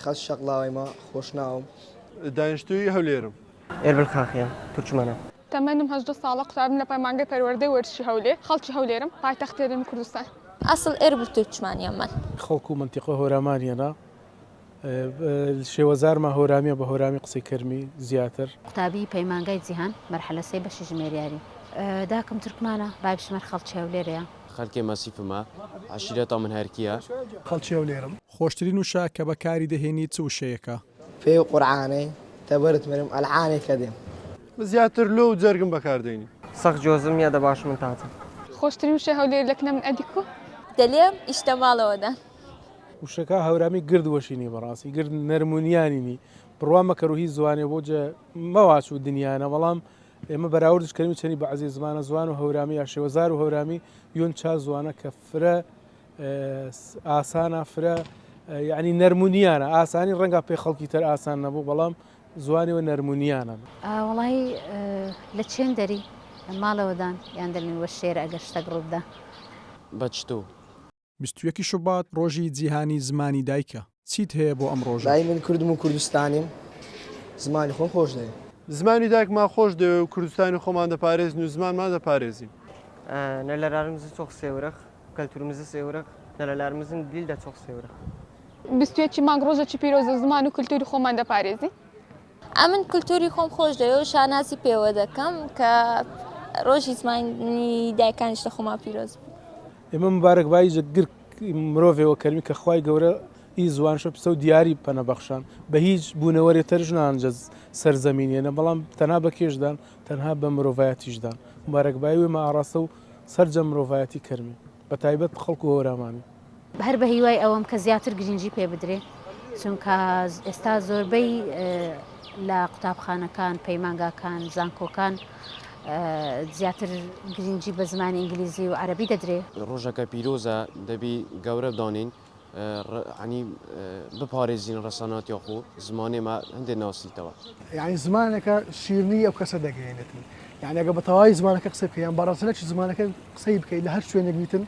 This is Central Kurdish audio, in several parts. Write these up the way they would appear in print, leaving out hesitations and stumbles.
خەڵکی شەقڵاوەیمە، خۆشناوم. دانیشتووی هەولێرم. ئێربل خاخیەم، تورکمانم. تەمەنم 18 ساڵە، قوتابیم لە پەیمانگەی پەروەردەی وەرزشی هەولێر، خەڵکی هەولێرم، پایتەختی هەرێمی کوردستان. ئەسڵ ئێربل تورکمانیەم من. خەڵک و مەنتیقە هۆرامانیەنە، شێوەزارمان هۆرامیە بە هۆرامی قسەی کەرمی زیاتر. قوتابی پەیمانگای جیهان مەرحەلە سێ بەشی ژمێریاری. داکم تورکمانە، بابیشم هەر خەڵکی هەولێرەیە. خەلکێ مەسیفمە، عەشیرەتا من هەرکیە. خەڵکی هەولێرم. خۆشترین وشە کە بەکاری دەهێنیت چ وشەیەکە؟ پێ قورعانێ تەبەرت مرم ئەلعانێ کە دێم. زیاتر لۆ و جەرگم بەکار دێنی. سەخت جۆزم یە دە باشمن تاجم. خۆشترین وشەی هەولێری لە کنە من ئەدی کو؟ دەلێم ئیشتە ماڵەوەدان. وشەکە هەورامی گرد وەشینی بەڕاستی گرد نەرمونیانی نی بڕوا مەکەرو هیچ زوانێ بۆ جە مەواچوو دنیانە بەڵام ئێمە بەراوردش کەرمی چەنی بەعزی زمانە زوان و هەورامی یا شێوەزار و هەورامی یون چا زوانە کە فرە ئاسانە فرە یعنی نەرمونیانە ئاسانی ڕەنگە پێ خەڵکی تر ئاسان نەبوو بەڵام زوانی و نەرمونیانە. وەڵایی لە چێن دەری ماڵەوەدان یان دەلێن وە شێرە ئەگەر شتەک ڕووبدا. بە چتۆ؟ 21 ی شوبات ڕۆژی جیهانی زمانی دایکە، چیت هەیە بۆ ئەم ڕۆژە؟ دایی من کوردم و کوردستانیم زمانی خۆم خۆش دەوێ. زمانی دایکمان خۆش دەوێ و کوردستانی خۆمان دەپارێزین و زمانمان دەپارێزین. نەلەرارمزی چۆخ سێورخ کەلتورمزی سێورخ نەلەلارمزن دیل دە چۆخ سێورخ. 21 ی مانگ ڕۆژێکی پیرۆزە زمان و کلتوری خۆمان دەپارێزین. ئەمن کلتوری خۆم خۆش دەوێ و شانازی پێوە دەکەم کە ڕۆژی زمانی دایکانیش لە خۆمان پیرۆز بوو. ئێمە مبارەکبایی جە گر مرۆڤێ وە کەرمی کە خوای گەورە ئی زوانشە پسە و دیاری پەنە بەخشان بە هیچ بوونەوەرێ تەرش نان جە سەر زەمینیەنە بەڵام تەنها بە کێشدان تەنها بە مرۆڤایەتیشدان مبارەکبایی وێمە ئاڕاستە و سەرجەم مرۆڤایەتی کەرمی بە تایبەت خەڵک و هەورامانی. هەر بە هیوای ئەوەم کە زیاتر گرینگی پێ بدرێ چونکە ئێستا زۆربەی لە قوتابخانەکان، پەیمانگاکان، زانکۆکان زیاتر گرینگی بە زمانی ئینگلیزی و عەرەبی دەدرێ. ڕۆژەکە پیرۆزە دەبی گەورە بدانین عنی بپارێزین ڕەسەناتیا خۆ زمانێ مە هەندێ ناسیتەوە. یانی زمانەکە شیرنی ئەو کەسە دەگەیەنێتن یانی ئەگەر بە تەواوی زمانەکە قسە بکەی یان بە ڕەچەلەکی زمانەکە قسەی بکەی لە هەر شوێنێک بیتن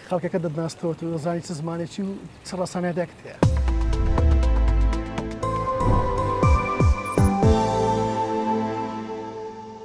خەڵکەکە دەتناسێتەوە تۆ دەزانی چ زمانێکی و چ ڕەسەنایەتێکت هەیە.